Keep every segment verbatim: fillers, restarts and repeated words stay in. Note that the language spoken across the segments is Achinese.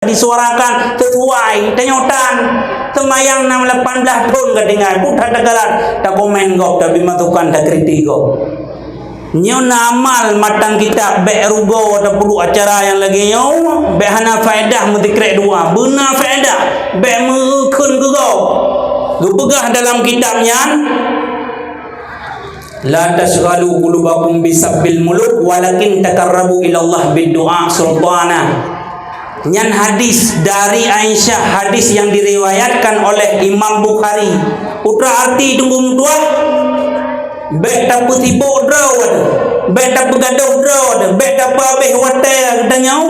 disuarakan sesuai, tanyoe tan. Seumayang nam lapan blaih thon ka tinggai, peue that takarat, takomen gob, tabri masukan, takritik gob. Nyoe na amal matan kitab, bék rugoe tapeuduek acara nyang lagée nyoe, bék hana faedah meusikrek dua, beuna faedah, bék meukheun keu gob. Geupeugah dalam kitab nyan, "La tasyghalu qulubakum bisabbil muluk, walakin taqarrabu ilallah biddu'a sultana." Nyan hadis dari Aisyah, hadis yang diriwayatkan oleh Imam Bukhari. Peue arti teungku meutuah? Bék tapeusibok droe, bék tapeugadôh droe, bék tapeuhabéh watée geutanyoe.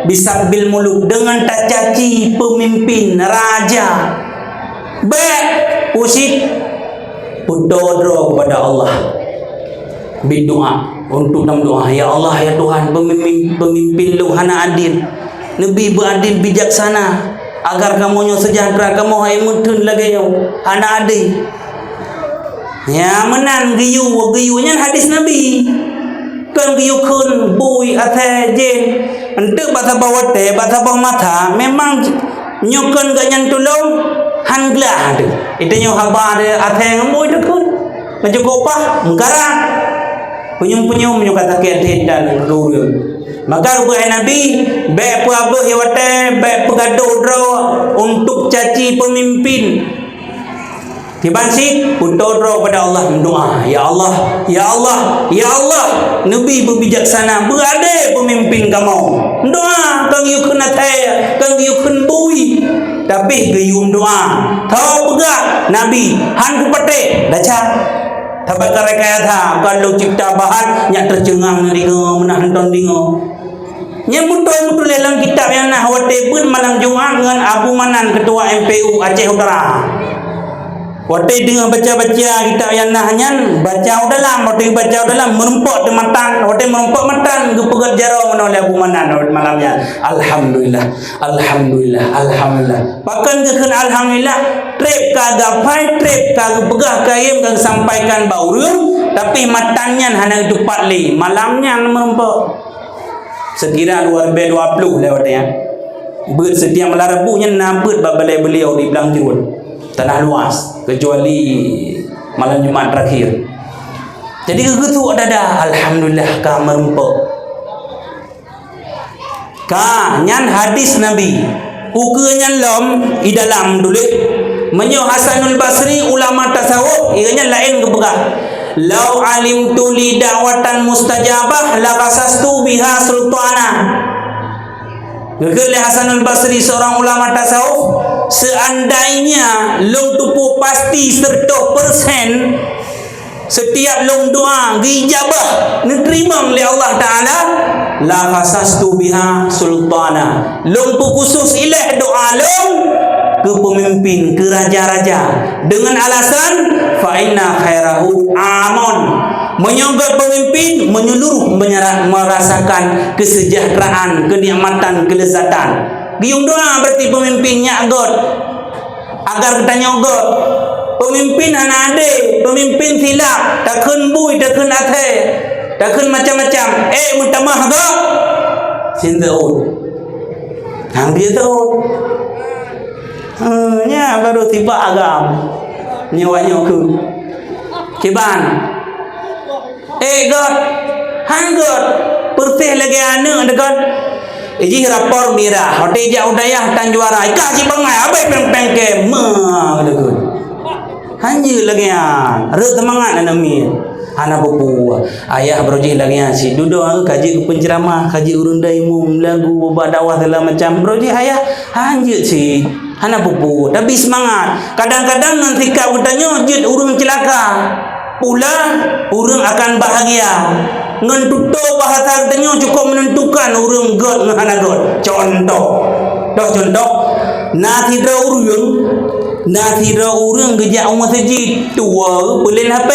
Bisabbil muluk, deungon tacaci peumimpin, raja. Bék, usit, peutoe droe keupada Allah. Bidoa, untuk tameudoa, "Ya Allah, ya Tuhan, peumimpin, peumimpin lôn hana adil. Neubi beuadil bijaksana, agar kamoe nyoe seujahteura, kamoe hai meutheun lagée nyoe, hana adil." Nyang meunan geuyue, geuyue nyan hadis Nabi. Kon geuyue kheun bui asai jén. Enteuk bak saboh watée, bak saboh masa, memang nyoe kon gobnyan tulông, han glah teuh. Ita nyoe haba asai ngon bui teuh kheun. Meujeuet keu upah, meukarang. Punyueng-punyueng meunyoe ka sakét hati dan ureuëng. Maka geubeuet Nabi, bék peuhabéh watée, bék peugadôh droe untuk caci peumimpin. Kiban cit, peutoe droe ubak Allah meudoá, "Ya Allah, ya Allah, ya Allah, neubi beubijaksana, beuadé peumimpin kamoe." Meudoá, kon geuyue kheun asai, kon geuyue kheun bui, tapi geuyue meudoá. Tho peugah Nabi, "Han kupatéh, daca." Saban ka rekayasa, ka lôn cipta bahan, nyak teuceungang na deungoe, meunan hantom deungoe. Nyan meutuléh-meutuléh lam kitab nyang na watée beuet malam Jumat ngon Abu Manan, Ketua M P U Aceh Utara. Watée deungoe baca-baca kitab nyang na nyan, baca u dalam, watée baca u dalam, meurumpok teumatan, watée meurumpok matan, geupeugét jaroe meunoe lé Abu Manan malam nyan. Alhamdulillah, alhamdulillah, alhamdulillah. Pakon geukheun alhamdulillah, treb ka gapai, treb ka geupeugah kayém ka geusampaikan bak ureuëng, tapi matan nyan hana geutupat lé. Malam nyan meurumpok. Seukira dua ribu dua puluh lewat nyan. Beuet setiap malam Rabu nyan na beuet bak balai beliau di Blang Jruen, Tanah Luas, kecuali malam Jumat terakhir. Jadi geugeutuk dada, alhamdulillah ka meurumpok. Ka, nyan hadis Nabi. Ukeue nyan lom, i dalam tuléh. Meunyoe Hasanul Basri, ulama tasawuf, iya nyan laén geupeugah, "Lau alimtu li da'watan mustajabah, la khasastu biha sultana." Geukheun lé Hasanul Basri, seorang ulama tasawuf, "Seandainya lôn teupeue pasti seratus persen, setiap lôn doa geijabah, neuteurimong lé Allah Taala, la khasastu biha sultana." Lôn peukhusos ilée doa lôn keu peumimpin, keu raja-raja. Deungon alasan, "Fa inna khairahu amon." Meunyoe gét peumimpin, menyeluruh menyera-, merasakan kesejahteraan, kenikmatan, kelezatan. Geuyue doa berarti peumimpin nyak gét. Agar geutanyoe gét. Peumimpin hana adé, peumimpin silap, takheun bui, takheun asée, takheun macam-macam. Eh, meutamah gét. Sinteun. Hang dia tu. Ha, nya baru tiba agam. Nyawa nyoku. Kiban. Eh, gét. Han gét. Peureuteh lagée aneuëk deugét. Ijih rapor mirah. Watée jak u dayah tan juara. Ikah cit bangai. Abéh péng-péng kém. Ma, deugét. Han jeuet lagée nyan. Rhot seumangat aneuk miet. Hana peue-peue. Ayah baroe jih lagée nyan cit. Dudoe ka jeuet keu penceramah, ka jeuet ureuëng dai umum, lagu, bak dakwah segala macam. Baroe jih ayah, han jeuet cit. Hana peue-peue. Tapi seumangat. Kadang-kadang ngon sikap geutanyoe jeuet ureuëng ceulaka. Pula ureuëng akan bahagia. Ngon tutoe bahasa geutanyoe cukup menentukan ureuëng gét ngon hana gét. Contoh. Toh contoh, na sidroe ureuëng, na sidroe ureuëng geujak u meuseujid, tuwoe peulen H P.